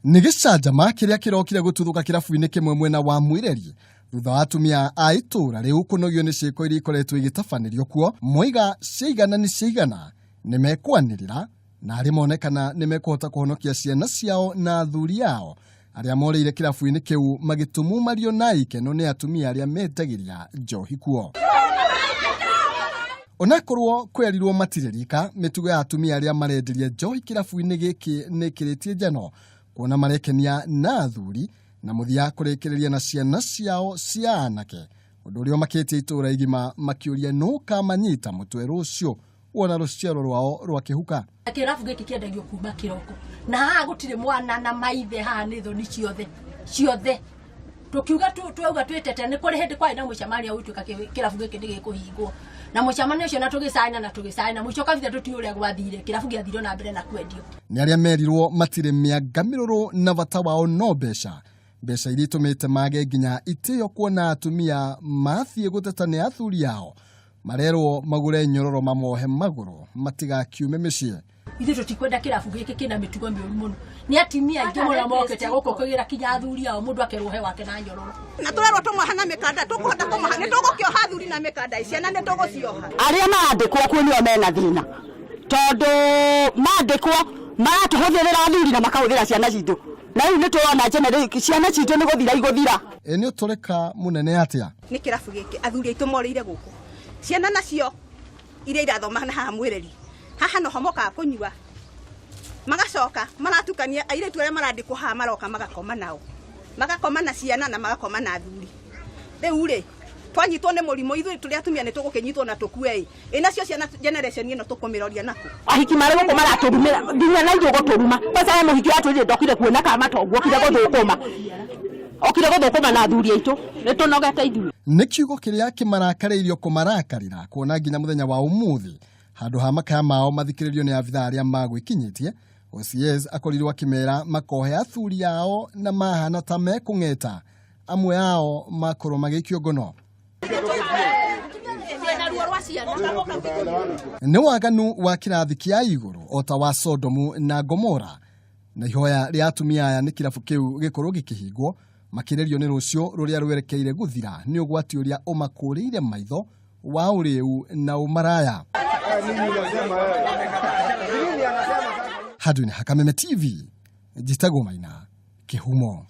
Nĩ gĩcanjama kĩrĩa kĩrokire gũtuthũka kĩrabu-inĩ kĩmwe mwena wa Mwĩreri thutha wa atumia a itũũra rĩu kũnogio nĩ ciĩko iria ikoretwo igĩtabanĩrio kuo. Moiga ciaigana nĩ ciaigana, nĩ mekwanĩrĩra na arĩ monekana nĩ mekũhota kũhonokia ciana ciao na athuri ao arĩa morĩire kĩrabu-inĩ kĩu magĩtumumario na ikeno nĩ atumia arĩa metagĩria njohi kuo. Onakorwo kwerirwo matirĩ rika, mĩtugo ya atumia arĩa marenderia njohi kĩrabu-inĩ gĩkĩ nĩ ĩkĩrĩtie njano, kuona marekenia na athuri na mũthia kũrĩkĩrĩria na ciana ciao cia anake, ũndũ ũrĩa ũmakĩtie itũũra igima makĩũria nũ kamanyita mũtwe rũciũ wona rũciaro rwao rwakĩhuka. Kĩrabu gĩkĩ kĩendagio kuma kĩroko na haha gũtirĩ mwana na maithe, haha nĩ thoni ciothe ciothe. Tũkiuga twauga twĩtete nĩ kũrĩ hĩndĩ kwarĩ na mũcemanio ũtuĩka kĩrabu gĩkĩ nĩ gĩkũhingwo, na mũcemanio ũcio na tũgĩcaina na tũgĩcaina mũico kabitha tũtiũĩ ũrĩa gwathire, kĩrabu gĩathire na mbere na kwendio. Nĩ arĩa merirwo matirĩ mĩanga mĩrũrũ na bata wao no mbeca, mbeca iria itũmĩte mage nginya itĩo kuona atumia mathiĩ gũteta nĩ athuri ao marerwo magũre nyororo mamohe magũrũ matigakiume mĩciĩ. Ithuĩ tũtikwenda kĩrabu gĩkĩ kĩna mĩtugo mĩũru mũno, nĩ atumia aingĩ mũno mokĩte gũkũ kũgĩra kinya athuri ao, mũndũ akerwo he wake na nyororo. Na tũrerwo tũmoha na mĩkanda, tũkũhota kũmoha? Nĩ tũgũkĩoha athuri na mĩkanda, ciana nĩ tũgũcioha? Arĩa marandĩkwo kuo nĩo mena thĩna, tondũ mandĩkwo maratũhũthĩrĩra athuri na makahũthĩra ciana citũ, na rĩu nĩ tũrona ciana citũ nĩ gũthira igũthira. Ĩ nĩ ũtũrĩka mũnene atĩa? Nĩ kĩrabu gĩkĩ athuri aitũ morĩire gũkũ, ciana nacio iria irathoma na haha Mwĩreri haha noho mokaga kũnyua, magacoka maratukania airĩtu arĩa marandĩkwo haha, maroka magakoma nao, magakoma na ciana na magakoma na athuri. Rĩu rĩ twanyitwo nĩ mũrimũ ithuĩ tũrĩ atumia nĩ tũgũkĩnyitwo na tũkue ĩ ĩ nacio ciana generation ĩno tũkũmĩroria nakũ? Ahiki marĩ gũkũ maratũrumĩra nginya na ithuĩ gũtũruma. Kwanza he mũhiki watwĩrire ndokire kuona kama tonguo, okire gũthũkũma, okire gũthũkũma na athuri aitũ. Nĩ tũnogete ithuĩ. Nĩ kiugo kĩrĩa kĩmarakarĩirio kũmarakarĩra kuona nginya mũthenya wa ũmũthĩ handũ ha makaya mao mathikĩrĩrio nĩ abithaa arĩa magwĩkinyĩtie, OCS akorirwo akĩmera makohe athuri ao na mahana ta mekũng'eta amwe ao makorwo magĩikio ngono. Nĩ waganu wa kĩrathi kĩa igũrũ o ta wa Sodomu na Gomora, na ihoya rĩa atumia aya nĩ kĩrabu kĩu gĩkorwo gĩkĩhingwo makĩrĩrio nĩ rũciũ rũrĩa rwerekeire gũthira nĩ ũgwati ũrĩa ũmakũrĩire maitho wa ũrĩu na ũmaraya. Handũ-inĩ ha Kameme TV, njĩtagwo Maina Kĩhumo.